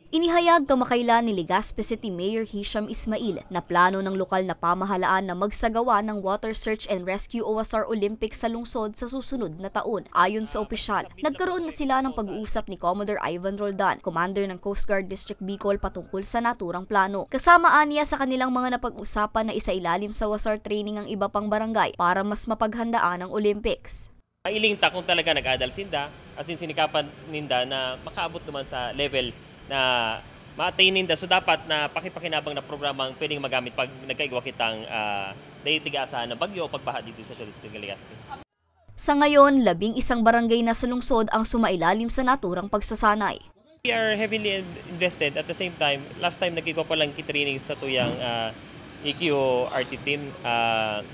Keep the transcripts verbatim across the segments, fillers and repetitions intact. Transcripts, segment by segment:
Inihayag kamakailan ni Legazpi City Mayor Hisham Ismail na plano ng lokal na pamahalaan na magsagawa ng Water Search and Rescue o WASAR Olympics sa lungsod sa susunod na taon. Ayon sa opisyal, nagkaroon na sila ng pag-uusap ni Commodore Ivan Roldan, Commander ng Coast Guard District Bicol, patungkol sa naturang plano. Kasama aniya sa kanilang mga napag-usapan na isailalim sa WASAR training ang iba pang barangay para mas mapaghandaan ang Olympics. Mailing ta kung talaga nag-adal sinda, asin sinikapan ninda na makaabot naman sa level na ma-attain ninda. So dapat na pakipakinabang na programa ang pwedeng magamit pag nagkaigwa kitang uh, dahil tiga-asahan na bagyo o pagbaha dito sa Siyudad ng Legazpi. Sa ngayon, labing isang barangay na sa lungsod ang sumailalim sa naturang pagsasanay. We are heavily invested. At the same time, last time nagkigwa pa lang ki-training sa tuyang uh, E Q R T team uh,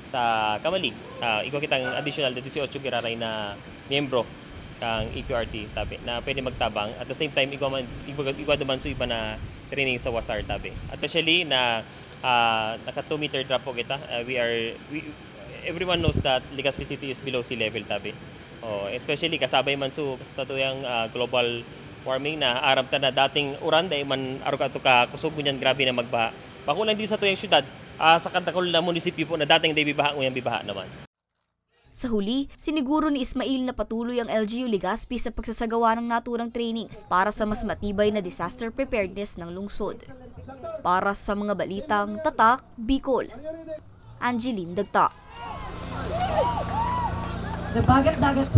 sa Kamali. Uh, igwa kitang additional na eighteen giraray na miyembro kang E Q R T tabi na pwede magtabang. At the same time, igwa, man, igwa, igwa duman so iba na training sa WASAR tabi. At especially na uh, naka two meter drop po kita. Uh, we are, we, everyone knows that Legazpi City is below sea level tabi. Oh, especially kasabay man so sa tuyang uh, global warming na aram ta na dating uran dahil man arog ato ka kusog ngunyan grabe na magbaha. Bako lang din sa tuyang syudad, uh, sa kadakol na munisipyo po na dating day bibaha ngunyan bibaha naman. Sa huli, siniguro ni Ismail na patuloy ang L G U Legazpi sa pagsasagawa ng naturang trainings para sa mas matibay na disaster preparedness ng lungsod. Para sa mga balitang Tatak, Bicol, Angeline Dagta. The Bagat Dagat